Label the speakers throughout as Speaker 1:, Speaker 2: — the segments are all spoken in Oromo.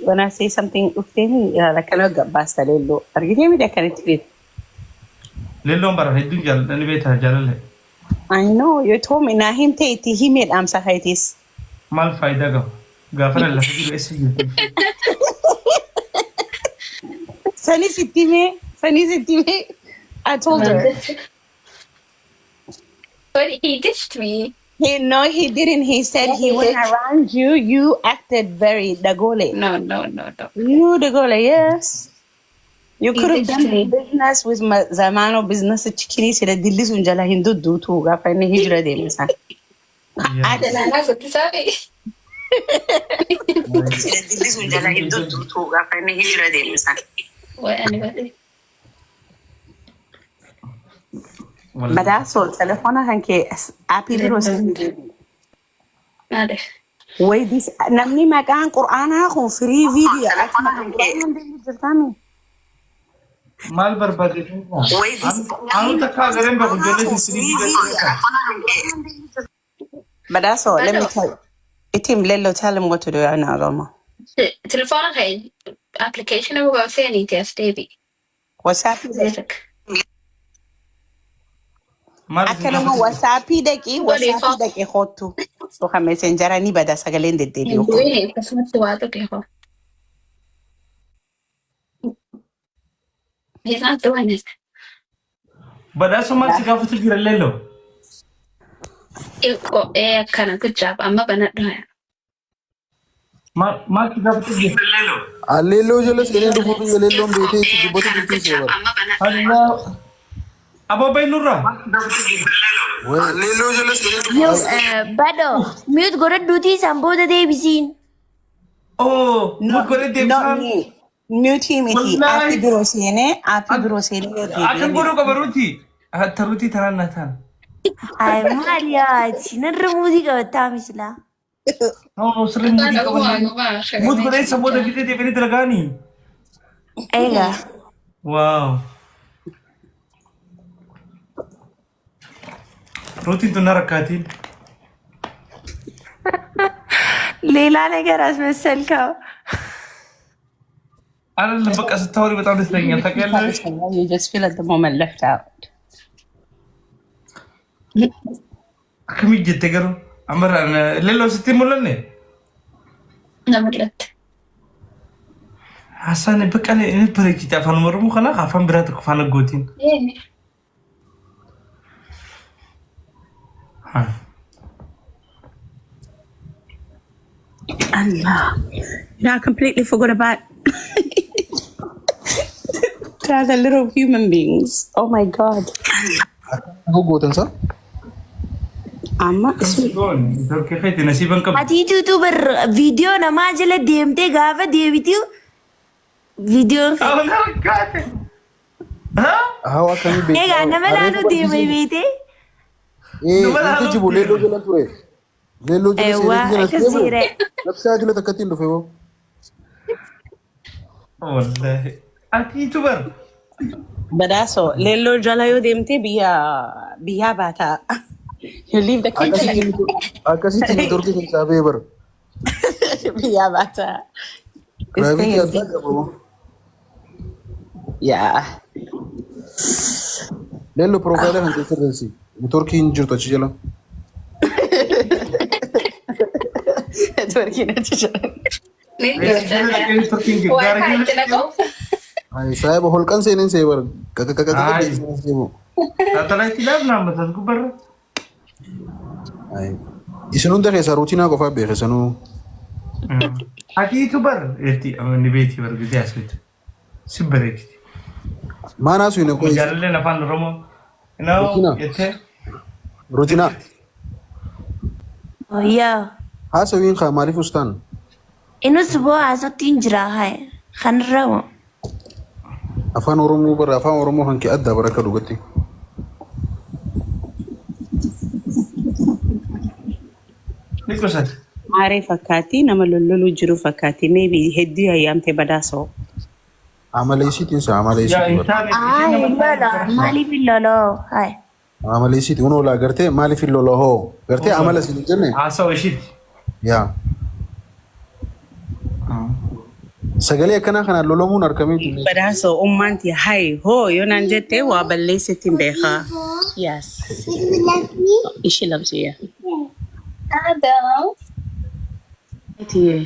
Speaker 1: When I say something dhuftee ilaala akkana gabbaasta leelloo. Argitee miti akkanitti beeku.
Speaker 2: Leelloon bara hedduun jaalladha ni beektaa jaalala.
Speaker 1: I know you told me naa himtee itti himee dhaamsa keetiis.
Speaker 2: Maal faayidaa qaba? Gaafa nan lafa jiru eessa jirti?
Speaker 1: Sanis itti himee sanis itti himee I told her.
Speaker 3: But he ditched me.
Speaker 1: He, no, he didn't. He said
Speaker 3: Yeah,
Speaker 1: he
Speaker 3: he
Speaker 1: went
Speaker 3: did.
Speaker 1: around you. You acted very dagole.
Speaker 3: No, no, no, no.
Speaker 1: You dagole, yes. You
Speaker 3: He
Speaker 1: could have
Speaker 3: ditched
Speaker 1: done
Speaker 3: me.
Speaker 1: business with Zamano business chikini sila dilli sun jala hin dudduutu gaafa inni hijira deeme san.
Speaker 2: Yaa.
Speaker 3: Dalagaa gotti sabe.
Speaker 1: Sila dilli sun jala hin dudduutu gaafa inni hijira deeme san.
Speaker 3: Way ani bade.
Speaker 2: Wallahi.
Speaker 1: Badhaasoo telefoona kan kee aappii biroo sirrii deebi.
Speaker 3: Maaliif?
Speaker 1: Way dis namni maqaan qur'aanaa kun firii viidiyoo ati maqaan qur'aanaa deemu jirtaami.
Speaker 2: Maal barbaade? Anu takka agareen beeku ijoollee sisirii biiraa.
Speaker 1: Badhaasoo let me
Speaker 3: Badoo.
Speaker 1: tell itim lello tell him what to do right now Roma.
Speaker 3: Telefoona kee application mugaa seeniiti as deebi.
Speaker 1: WhatsApp
Speaker 3: Zeerak.
Speaker 2: Maal isin
Speaker 1: akka nama
Speaker 2: gaafatu?
Speaker 1: WhatsAppii dhaqii
Speaker 3: Godhi
Speaker 1: WhatsAppii
Speaker 3: foo.
Speaker 1: dhaqee kottu. Yookaan messenjera ni bada sagaleen
Speaker 3: Hin
Speaker 1: deddeebi'u.
Speaker 3: du'ini akkasumatti waa tuqe hoo. He's not doing it.
Speaker 2: Badhaasoo maal si gaafatu jira leelloo?
Speaker 3: Qophee akkana good job amma banadhu.
Speaker 2: Maal maal si gaafatu jira?
Speaker 4: Alleelloo jala seenee dhufuu biyya leelloon beekee itti dubbatu jirtii see bara.
Speaker 2: Allah. Aboo bayi nurraa.
Speaker 4: Alleelloo jala seenee dhufuu.
Speaker 5: Yo, bado mute godhadhuutii isaan booda deebisiin.
Speaker 2: Oh,
Speaker 1: No,
Speaker 2: mut godhee
Speaker 1: not
Speaker 2: deebisaan.
Speaker 1: me. Mute miti.
Speaker 2: Wallahi.
Speaker 1: Aappii biroo seenee aappii biroo seenee yoo
Speaker 2: Akkam
Speaker 1: deebi'ee
Speaker 2: godhuu qaba ruutii? Ta ruutii tanaan na taan.
Speaker 5: Ay maal yaati narra muutii qabattaa misilaa.
Speaker 2: No, no, sirrii muutii qaban. Mut godhee isa booda fidee deebi'anii dalagaanii.
Speaker 5: Egaa.
Speaker 2: Waaw. Ruutiin tun na rakkaatiin.
Speaker 5: ሌላ ነገር አስመሰልከው።
Speaker 2: አይደለም በቃ ስታወሪ በጣም ደስ ይለኛል። ታውቂያለሽ?
Speaker 1: You just feel at the moment left out.
Speaker 2: Akkamii jette garuu amma leelloo sitti hin mul'anne?
Speaker 3: Na mul'atte.
Speaker 2: Haasaan bakka inni bareechite afaan Oromoo kana afaan biraa tokko faana gootiin.
Speaker 1: Allah. You know, I completely forgot about the other little human beings. Oh my God.
Speaker 4: Akka gootan saa?
Speaker 1: Amma ismi
Speaker 2: Goon turkii feeti nasiiban qabdu.
Speaker 5: Atiituutu bar viidiyoo namaa jala deemtee gaafa deebitu viidiyoon kee.
Speaker 2: Awwan harkaate.
Speaker 4: Haa akkamii beektaa?
Speaker 5: Egaa nama laaluu deeme beetee.
Speaker 4: Ee,
Speaker 2: Nama
Speaker 4: inni
Speaker 2: laaluu
Speaker 4: jibu leelloo
Speaker 2: deeme.
Speaker 4: jala ture. Leelloo jala
Speaker 5: Eewwaa
Speaker 4: seenee jala
Speaker 5: akkas
Speaker 4: deemu.
Speaker 5: jira.
Speaker 4: Labsaa jala takkatti hin dhufe hoo.
Speaker 2: Wallahi. Atiitu bar.
Speaker 1: Badhaasoo leelloo jala yoo deemte biyya biyyaa baata. You leave the country.
Speaker 4: Akkasitti neetworkii keessaa ba'ee bara.
Speaker 1: Biyyaa baata.
Speaker 4: Giraavitii
Speaker 1: Stay in.
Speaker 4: addaa qaba hoo.
Speaker 1: Yeah.
Speaker 4: Leelloo piroofaayila kan keessa sirreessi. Neetworkii hin jirtu achi jala.
Speaker 1: Networkiin achi jira.
Speaker 3: Ni
Speaker 2: Turkiin gaara
Speaker 3: Wi-Fi itti naqu.
Speaker 4: Ay, saahiba holqan seeneen see bara. Kakakakaka
Speaker 2: Ay.
Speaker 4: seeneen see boo.
Speaker 2: Saatalaayitii laafna amma tas gubbarra.
Speaker 4: Ay. Isin hunda keessaa ruutinaa qofaa beeka sanuu.
Speaker 2: Atiitu bar jetti ni beeti bar gizee asirratti. Si bareechiti.
Speaker 4: Maan haasuu hin qoyi.
Speaker 2: Jaalalleen afaan Oromoo. Naa
Speaker 4: Ruutinaa.
Speaker 2: jettee.
Speaker 4: Ruutinaa.
Speaker 5: Yaa.
Speaker 4: Haasawiin kaa maaliif ustaan?
Speaker 5: Inus boo haasottiin jira haa. Kanarra moo.
Speaker 4: Afaan Oromoo bara afaan Oromoo kan kee addaa bara akka dhugatti.
Speaker 2: Ni qusate.
Speaker 1: Aaree fakkaatti nama lolloluu jiru fakkaatti maybe hedduu yaayyaamte badhaasoo.
Speaker 4: Amala isiitiin sa amala
Speaker 2: Yaa
Speaker 4: isiitii
Speaker 2: hin
Speaker 4: bara.
Speaker 2: taane
Speaker 5: Haa
Speaker 2: isheen
Speaker 5: hin
Speaker 2: nama
Speaker 5: lola. Maaliif hin loloo? Haa.
Speaker 4: Amala isiiti kun oolaa gartee maaliif hin lola hoo? Gartee amala isin hin jenne?
Speaker 2: Haasawa ishiiti.
Speaker 4: Yaa. Sagalee akkanaa kanaan lolamuun harkameeti.
Speaker 1: Badhaasoo ummaan tiyya hay hoo yoo naan jette waa balleessitti hin beekaa. Yes. She loves you, yeah.
Speaker 3: Adam.
Speaker 1: Tiyye.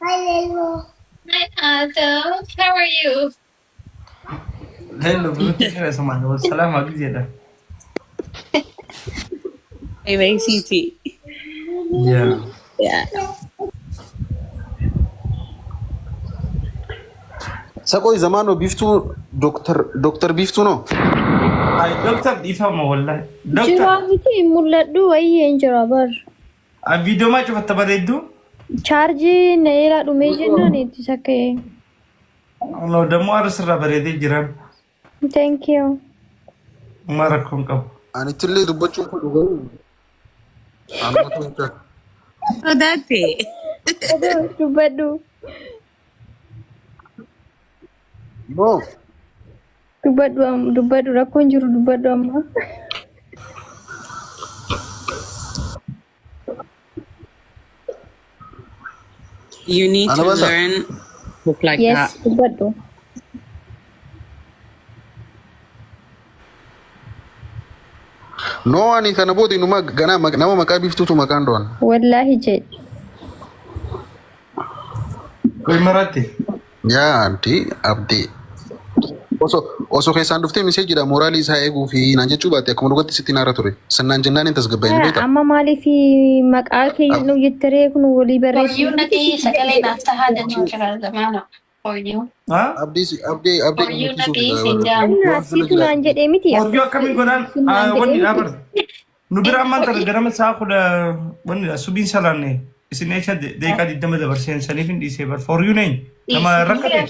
Speaker 3: Hi, Adam. How are you?
Speaker 2: Leello biratti jira isumaan wal salaamaa gizeedha.
Speaker 1: Hey, Siiti.
Speaker 2: Yeah.
Speaker 1: Yeah.
Speaker 4: Saqooy zamaanoo biiftuu Dooktar Biiftuu noo?
Speaker 2: Ay, doktar dhiifama wallahi. Doktar,
Speaker 6: Jiraa miti mul'adhu wayii hin jira bar.
Speaker 2: Viidiyoo maa cufatta bareedduu?
Speaker 6: Chaarjii na eelaa dhumee jennaan itti sakka'e.
Speaker 2: No, dammoo har'a sirraa bareedee jiran.
Speaker 6: Thank you.
Speaker 2: Uma rakkoon qabu.
Speaker 4: Ani ittillee dubbachuun fedhu garuu. Anumatu hin taane.
Speaker 1: Sodaatte.
Speaker 6: Dubbadhu.
Speaker 4: No.
Speaker 6: Dubbadhu dubbadhu, rakkoon jiru dubbadhu amma.
Speaker 1: You need to
Speaker 4: Anabella.
Speaker 1: learn talk like
Speaker 6: Yes,
Speaker 1: that.
Speaker 6: dubbadhu.
Speaker 4: No, ani kana booda inuma ganaa nama maqaa biiftuutu maqaan doon.
Speaker 6: Wallaahi jedhi.
Speaker 2: Qoy maratte.
Speaker 4: Yaa anti abdii. Osoo keessaan dhuftee miseejiidha mooraalii isaa eeguu fi naan jechuu baatte akkuma dhugatti sitti naara ture. Sannaan jennaan hin tasgabbaa'in beektaa?
Speaker 6: Amma maaliif maqaa keenya nu jettaree kun walii barreessuu?
Speaker 3: For you nati sagalee naaf tahaa jechuu jira zamaana. For you.
Speaker 2: Ha?
Speaker 4: Abdii abdii abdii
Speaker 3: For you
Speaker 4: gammachiisuu
Speaker 3: nati
Speaker 4: fi
Speaker 3: siin jaamu.
Speaker 6: Innaa siitu naan jedhee miti.
Speaker 2: Hojii akkamiin godhaan
Speaker 6: Naan
Speaker 2: wanni
Speaker 6: jedhee
Speaker 2: dhaabar.
Speaker 6: miti.
Speaker 2: Nu bira ammaan tana ganama sa'a 10 wanni subiin salaanne isin eesha deeqaa 20 dabarseen saniif hin dhiisee bar. For you neen nama rakkate.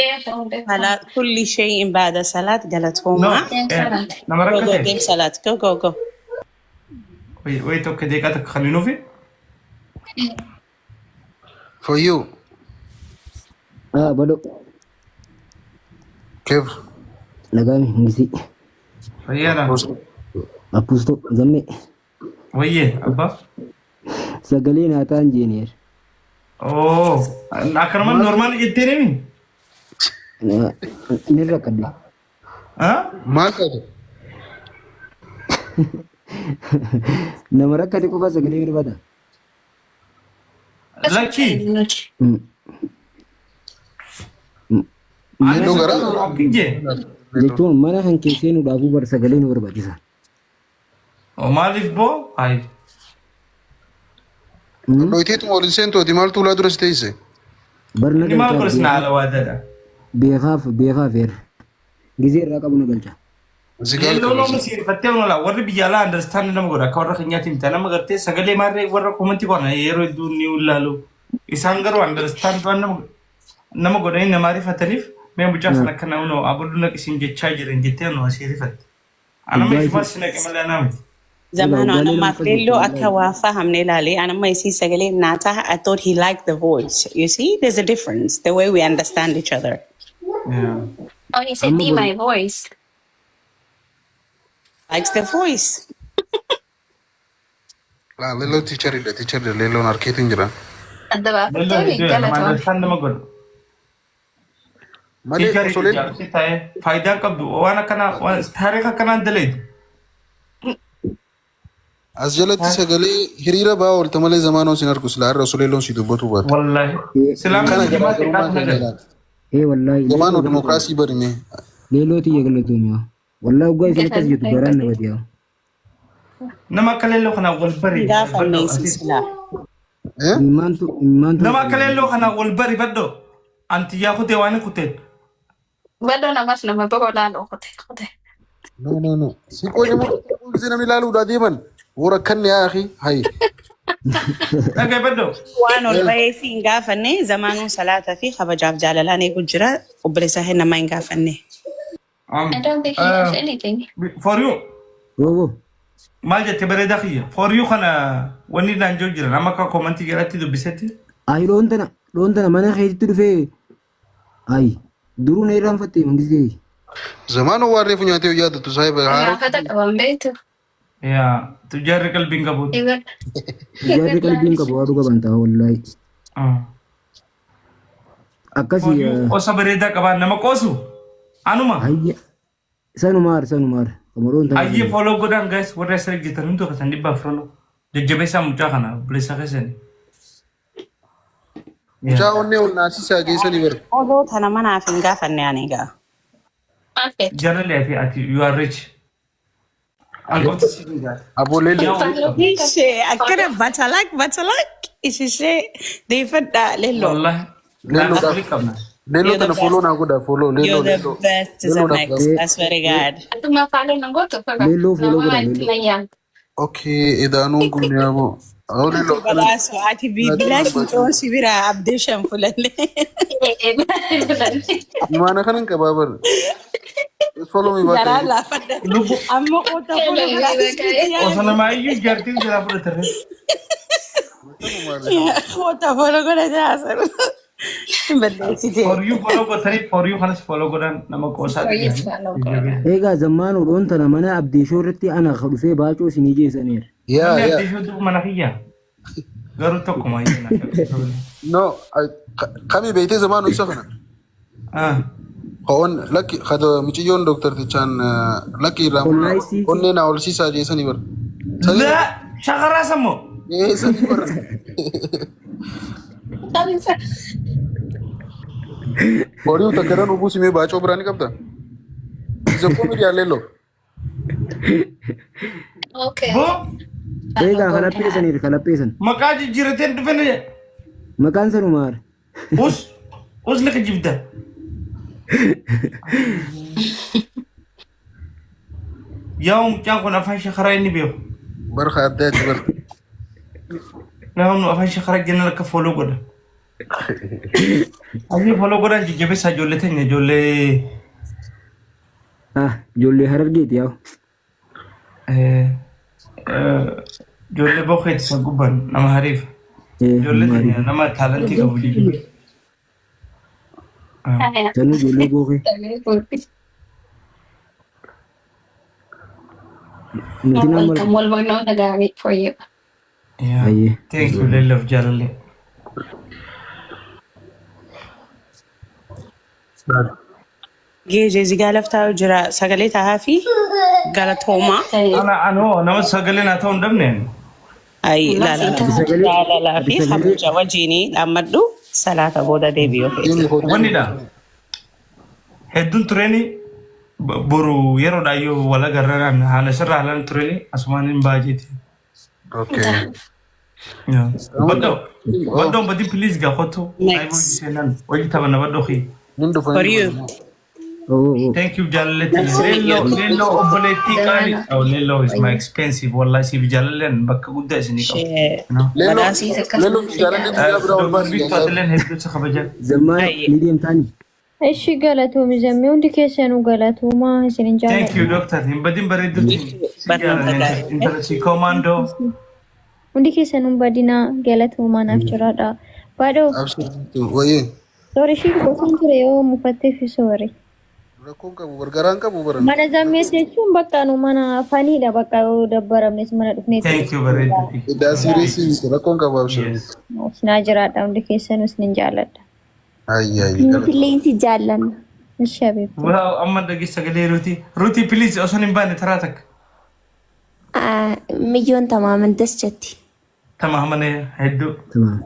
Speaker 3: Beeku beeku.
Speaker 1: Salat kulli shay'in ba'da salat
Speaker 2: No,
Speaker 1: galatooma.
Speaker 2: nama
Speaker 1: Go go
Speaker 2: rakkate.
Speaker 1: deem salat. Go go go.
Speaker 2: Wayi tokko deeqaa takka kan nuufi.
Speaker 4: For you.
Speaker 7: Ah, bado.
Speaker 4: Kev.
Speaker 7: Nagami, ngisi.
Speaker 2: Fayyaadha.
Speaker 7: Apusto, zamme.
Speaker 2: Wayyee abbaa.
Speaker 7: Sagalee naa ta'an jeeneer.
Speaker 2: Oh, akkanuma normaal jettee nemi?
Speaker 7: Ni rakkadde.
Speaker 2: Ha?
Speaker 4: Maal taate?
Speaker 7: Nama rakkate qofa sagalee barbaada.
Speaker 2: Lakki.
Speaker 4: Leelloo garaa.
Speaker 2: Akkin jee.
Speaker 7: Jechuun mana kan keessee nu dhaabuu bar sagalee nu barbaachisa.
Speaker 2: Oh, maaliif boo? Ayi.
Speaker 4: Dhoyiteetuma waliin seentooti maaltu ulaa dura si teessise?
Speaker 7: Barna
Speaker 2: Inni maal godhas na haala waadaadha.
Speaker 7: Beekaaf beekaaf heer. Gizee irraa qabu na galcha.
Speaker 4: Zigaal
Speaker 2: Leelloo
Speaker 4: qabasi.
Speaker 2: nama siirfattee oolaa warri biyya alaa understand nama godha akka warra keenyaatti miti nama gartee sagalee maarree warra komantii qoran yeroo hedduu ni ulaalu. Isaan garuu understand waan nama godhanii nama rifataniif mee mucaa sana akka nama abullu naqisiin jechaa jiran jettee nu asii rifatte. Anama ishumaa si naqe malee anaa miti.
Speaker 1: Zamaano
Speaker 7: Dhugaa
Speaker 1: anammaaf
Speaker 7: nama
Speaker 1: leelloo
Speaker 7: fayyadu.
Speaker 1: akka waa fahamne ilaali. Anamma isii sagalee naa taha. I thought he liked the voice. You see, there's a difference the way we understand each other.
Speaker 2: Yeah.
Speaker 3: Oh, he said
Speaker 7: Amma
Speaker 3: be
Speaker 7: boru
Speaker 3: my voice.
Speaker 1: Likes the voice.
Speaker 4: Laa leelloo teacheridha teacheridha leelloon harkeetiin jira.
Speaker 3: Adda
Speaker 2: Leelloo
Speaker 3: baafattee
Speaker 2: hedduu nama
Speaker 3: galatoo.
Speaker 2: understand nama godha.
Speaker 4: Malee
Speaker 2: Teacherii
Speaker 4: osoo leelloo
Speaker 2: ijaarsi ta'ee faayidaan qabdu waan akkanaa waan taariika akkanaan daleedu.
Speaker 4: As jalatti sagalee hiriira ba'aa oolte malee zamaanoo sin argu silaa irra osoo leelloon si dubbatu baate.
Speaker 2: Wallaahi. Silaa
Speaker 4: Kana
Speaker 2: mana jimaa
Speaker 4: garaagarummaa
Speaker 2: xiqqaatu
Speaker 4: keenya
Speaker 2: nagal.
Speaker 4: ilaali.
Speaker 7: Ee wallaahi
Speaker 4: Zamaanoo
Speaker 7: leelloo
Speaker 4: dimokiraasii barime.
Speaker 7: Leelloo tiyya galatoomi. Wallaahi waggaa isin akkas jettu garaan na bade.
Speaker 2: Nama akka leelloo kanaan wal bari
Speaker 1: Gaafanne
Speaker 2: badhoo
Speaker 1: isii
Speaker 2: asis.
Speaker 1: silaa.
Speaker 4: Eh?
Speaker 7: Imaantu imaantu
Speaker 2: Nama akka leelloo kanaan wal bari badhoo. Antiyyaa kutee waan kuteen.
Speaker 3: Badoo namas nama biroo laaluu kute kute.
Speaker 4: No, no, no. Si qoy nama gisee namni ilaaluudhaa deeman. Warra akkanni yaa akhi hayi.
Speaker 2: Dhagee badhoo.
Speaker 1: Waan ol bahee si hin gaafanne zamaanuun salaataa fi kabajaaf jaalalaan eegu jira. Obboleessaa hin namaa hin gaafanne.
Speaker 3: I don't think he knows anything.
Speaker 2: For you.
Speaker 7: Wowo.
Speaker 2: Maal jette bareedaa kiyya. For you kana wanni naan jiru jiran amma akka koomantii jalatti dubbisetti.
Speaker 7: Ayi dhoon tana mana keetitti dhufee ayi duruu na irraanfatte mangisee.
Speaker 4: Zamaanoo waan reefu nyaatee yaadattu saahiba haaroo.
Speaker 3: Gaafata qaban beektu.
Speaker 2: Yaa tujjaarri qalbiin qabu.
Speaker 7: Ijaarri qalbiin qabu waa dhuga bantaa wallaahi. Akkasii
Speaker 2: Qoosa bareedaa qabaa nama qoosu. Anuma.
Speaker 7: Hayya sanumaar sanumaar kamaroon tana.
Speaker 2: Ayyee follow godhaan guys warra asirra jirtan hundi keessan 400. Jajjabeessaa mucaa kana obboleessa keessani.
Speaker 4: Mucaa onnee ol naasisaa geessanii bara.
Speaker 1: Odoo tana manaaf hin gaafanne ani egaa.
Speaker 3: Maal feetu?
Speaker 2: Jaalalli ati you are rich. An qofti si hin gaafate.
Speaker 4: Aboo leelloo.
Speaker 1: Ishee akkana batalak batalak ishee deeffadhaa leelloo.
Speaker 2: Wallahi.
Speaker 4: Leelloodhaaf.
Speaker 2: Walitti qabna.
Speaker 4: Leelloo
Speaker 1: You're the
Speaker 4: tana follow
Speaker 1: best.
Speaker 4: naa godha follow leelloo
Speaker 1: You're the
Speaker 4: leelloo.
Speaker 1: best
Speaker 4: Leelloodhaaf
Speaker 1: Zemex. I swear to God.
Speaker 3: Atuma follow nan gootu faga.
Speaker 7: Leelloo follow
Speaker 3: Nama
Speaker 7: godha
Speaker 3: itti
Speaker 7: leelloo.
Speaker 3: na yaamte.
Speaker 4: Okay idaanuun kun yaaboo. Awoo leelloo akkana.
Speaker 1: Badhaasu ati bilbilaa shincoo si biraa abdee shan fulanne.
Speaker 4: Imaana kanan qabaa bara. Follow me back.
Speaker 1: Garaa laafadha.
Speaker 2: Lubbu
Speaker 1: Amma qoota fuula bilaas
Speaker 2: osoo namaa iyyuu jaartiin jalaa fudhatarre.
Speaker 1: Qoota fuula godhatee haasa'u. Balleessitee.
Speaker 2: For you follow gootanii for you kanas follow godhaan nama qoosaa
Speaker 3: For you
Speaker 2: ta'e.
Speaker 3: follow godha.
Speaker 7: Egaa zammaanuu dhoon tana mana abdeeshoo irratti ana dhufee baacoo isinii geessaniira.
Speaker 4: Yaa
Speaker 2: Namni
Speaker 4: yaa.
Speaker 2: abdii shootu mana kiyya. Garuu tokkuma iyyuu na
Speaker 4: No kami beektee zamaanu isa kana.
Speaker 2: Ah.
Speaker 4: Ho'oon lakki kada mucayyoon dooktartichaan lakki irraa
Speaker 7: Onlaayisii.
Speaker 4: onnee naa olsiisaa jeessanii bara.
Speaker 2: La shakaraa sammoo.
Speaker 4: Ee sanii bara. Horii takka irra dhuguu simee baacoo biraa ni qabda. Isa comedy leelloo.
Speaker 3: Okay.
Speaker 2: Boo
Speaker 7: Egaa kalapheessaniira kalapheessan.
Speaker 2: maqaa jijjiirateen dhufene
Speaker 7: Maqaan sanumaar.
Speaker 2: us us laka jibda. Yaa mucaan kun afaan shakaraa inni beeku.
Speaker 4: Barka addaati bara.
Speaker 2: Namni afaan shakaraa jennan akka follow godha. Ayyee follow godhaan jajjabeessaa ijoollee teenya ijoollee
Speaker 7: Ah ijoollee harargeeti yaa'u.
Speaker 2: Ijoollee bokkeetti isa gubban nama hariif. Ijoollee teenya nama talentii qabu jajjabeessa.
Speaker 7: Sanuu ijoollee bookee. Nuti nama
Speaker 3: Welcome, wal barnoota gaarii for you.
Speaker 2: Yeah.
Speaker 7: Ayyee.
Speaker 2: Thank you leelloof jaalallee.
Speaker 1: Geejee zigaa laftaa jira sagalee tahaa fi galatoomaa.
Speaker 2: Ana anoo nama sagalee naa ta'uu hin dhabne.
Speaker 1: Ay ilaala.
Speaker 7: Ati sagalee
Speaker 1: Jaalalaa
Speaker 7: ati
Speaker 1: fi
Speaker 7: sagalee
Speaker 1: kabaja wajjinii dhaammadhu salaata booda deebi'uu feeti.
Speaker 4: Deemi koo deemi.
Speaker 2: Wannidha. Hedduun tureeni boru yeroodhaa yoo wal agarraan haala sirraa haalaan tureeni asumaan hin baajeeti.
Speaker 4: Okay.
Speaker 2: Baddoo baddoo badii please gaa kottu.
Speaker 1: Next.
Speaker 2: Seenan hojii taphanna baddoo kiyya.
Speaker 4: Nin dhufa
Speaker 1: For
Speaker 4: nin
Speaker 1: you.
Speaker 4: dhufa.
Speaker 7: Oh oh.
Speaker 2: Thank you jaalalleetti.
Speaker 1: Nice to meet
Speaker 2: Leelloo
Speaker 1: you.
Speaker 2: leelloo obboleettii qaalii. Oh leelloo is my expensive wallahi siif jaalalleen bakka guddaa isinii qabu.
Speaker 1: Ishee
Speaker 2: You know?
Speaker 4: Leelloo
Speaker 1: badhaasa.
Speaker 4: leelloo fi jaalallee guyyaa biraa ol
Speaker 2: Dr.
Speaker 4: baasi
Speaker 2: Biiftuu Adileen hedduu isa kabajan.
Speaker 7: Zammaan
Speaker 1: Ayyee.
Speaker 7: ni deemtaani.
Speaker 6: Ishi galatoomi zammee hundi keessanuu galatoomaa isinin
Speaker 2: Thank you
Speaker 6: jaalladha.
Speaker 2: doctor. Hin badin bareedduutti. Si
Speaker 1: Barnoota
Speaker 2: jaalanne
Speaker 1: gaarii.
Speaker 2: intala si commando.
Speaker 6: Hundi keessanuu badinaa galatoomaa naaf jiraadha. Baadhoo
Speaker 4: Absolutely. Wayee.
Speaker 6: soori ishii gosaan ture yoo mufatteef soori.
Speaker 4: Rakkoon qabu gargaaraan qabu baran.
Speaker 6: Mana zammees jechuun bakka nu mana faniidha bakka yoo dabbaramnes mana dhufnee
Speaker 2: Thank you bareedduutti.
Speaker 4: Idaa serious miti rakkoon qabu absolutely.
Speaker 2: Yes.
Speaker 6: Naa jiraadha hundi keessanuu isinin jaalladha.
Speaker 4: Ayyi ayyi.
Speaker 5: Nuti illee si jaallanna.
Speaker 6: Ishi habiibti.
Speaker 2: Wow amma dhaggeessa sagalee Ruutii. Ruutii please osoo hin baane taraa takka.
Speaker 5: Ah, Miyyoon tamaaman das jetti.
Speaker 2: Tamaamane hedduu.
Speaker 7: Tamaam.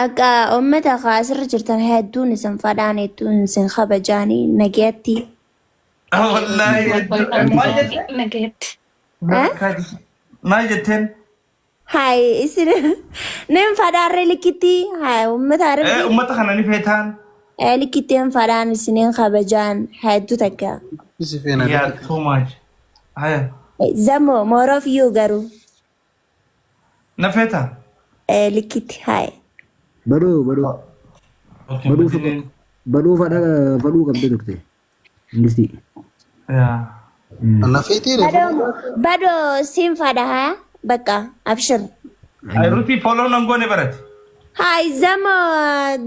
Speaker 5: Akka uummata asirra jirtan hedduun isin fadhaan hedduun isin kabajaanii nageetti.
Speaker 2: Ah, Wallaahi
Speaker 3: Wal
Speaker 2: hedduu.
Speaker 3: barnoota
Speaker 2: Maal
Speaker 3: gaarii
Speaker 2: jetteen?
Speaker 3: nageetti.
Speaker 2: Maal jetteen?
Speaker 5: Hai isin nin fadhaarre likitti hai uummata harargee
Speaker 2: Uummata kana ni feetaan.
Speaker 5: likitti hin fadhaan isinin kabajaan hedduu takka.
Speaker 4: Si feena.
Speaker 2: Yeah, too much. Haya.
Speaker 5: Zamo more of you garuu
Speaker 2: Na feetaa?
Speaker 5: Likitti hai.
Speaker 7: Badoo badoo.
Speaker 2: Okay,
Speaker 7: Baduu
Speaker 2: badineen.
Speaker 7: baduu fadha fadhuu qabda turte. Ingisti.
Speaker 2: Yeah.
Speaker 4: Na feetee
Speaker 5: Badoo badoo siin fadha haa bakka abshir.
Speaker 2: Ay, Ruutii follow nan goone barate.
Speaker 5: Hai zamo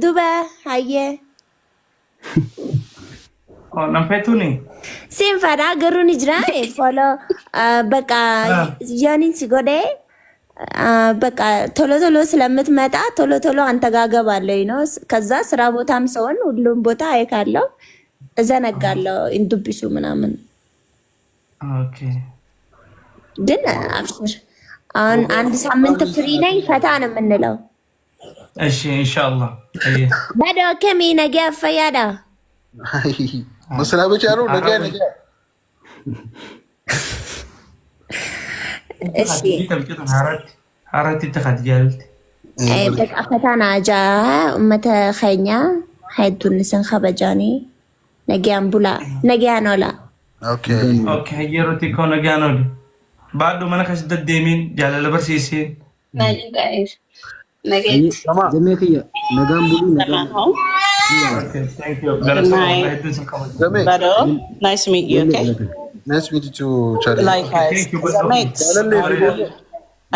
Speaker 5: duba hayyee.
Speaker 2: Oh, nan feetuuni?
Speaker 5: Siin fadhaa garuu ni jira follow bakka yoonin si godhee በቃ ቶሎ ቶሎ ስለምትመጣ ቶሎ ቶሎ አንተ ጋር እገባለሁ ነው። ከዛ ስራ ቦታም ሰውን ሁሉም ቦታ አይካለሁ፣ እዘነጋለሁ እንዱቢሱ ምናምን። ግን አብሽር አሁን አንድ ሳምንት free ነኝ፣ ፈታ ነው የምንለው።
Speaker 2: እሺ ኢንሻአላህ።
Speaker 5: ባዶ ከሚ ነገ ፈያዳ
Speaker 4: መሰናበቻ ነው። ነገ ነገ።
Speaker 5: እሺ።
Speaker 2: አራት ተኻት ጃልት።
Speaker 5: በቃ ፈታ ናጃ ummata keenya hedduun isin kabajaanii nagaan bulaa nagaan oola.
Speaker 4: Okay.
Speaker 2: Okay, yeroo xiqqoo nagaan ooli. Baadhu mana keessa deddeemiin jaalala barsiiseen.
Speaker 7: Zamee kiyya nagaan bulii nagaan.
Speaker 2: Thank you. Galatoomaa hedduun isin kabaja.
Speaker 4: Zamee.
Speaker 1: Bado, nice to meet you, okay?
Speaker 4: Nice to meet you too, Charlie.
Speaker 1: Likewise.
Speaker 2: Thank you.
Speaker 1: Zamex.
Speaker 4: Jaalallee fi booda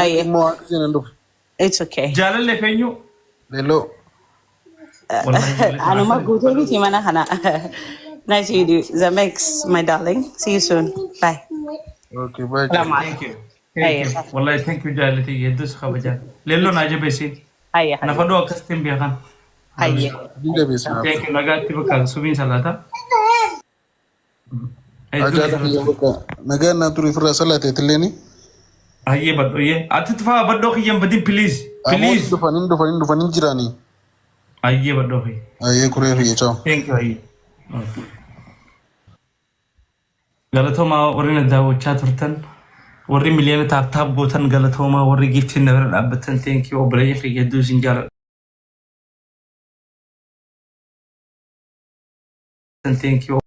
Speaker 1: Aye,
Speaker 4: immoo akka isin hin dhufu.
Speaker 1: it's okay.
Speaker 2: Jaalallee feenyu.
Speaker 4: Leelloo.
Speaker 1: Anuma guutee miti mana kana. Nice to meet you. Zamex, my darling. See you soon. Bye.
Speaker 4: Okay, bye.
Speaker 1: Salaam.
Speaker 2: Thank you. Thank you. Wallahi thank you jaallatee hedduu si kabajaa. Leelloon ajabeessi.
Speaker 1: Hayya.
Speaker 2: Nafa dhoo akkasitti hin beekan.
Speaker 1: Hayya.
Speaker 4: Hin jabeessin.
Speaker 2: Thank you. Nagaatti bakka subiin salaata.
Speaker 4: Ajaa'ibaa kiyya bakka nagaan naa ture ofirraa salaateetillee.
Speaker 2: Hayyee badhooyyee. Ati tufaa badhoo kiyyan badin, please.
Speaker 4: Amoon
Speaker 2: Please.
Speaker 4: dhufan hin dhufan hin dhufan hin jiranii.
Speaker 2: Hayyee badhoo kiyya.
Speaker 4: Ayyee kuree kiyya, ciao.
Speaker 2: Thank you hayyee. Galatoomaa warri na daawwachaa turtan, warri miliyoona tap tap gootan galatoomaa, warri giftiin na bira dhaabbattan thank you. Obboleeyyan kiyya hedduu isin jaaladha. Thank you.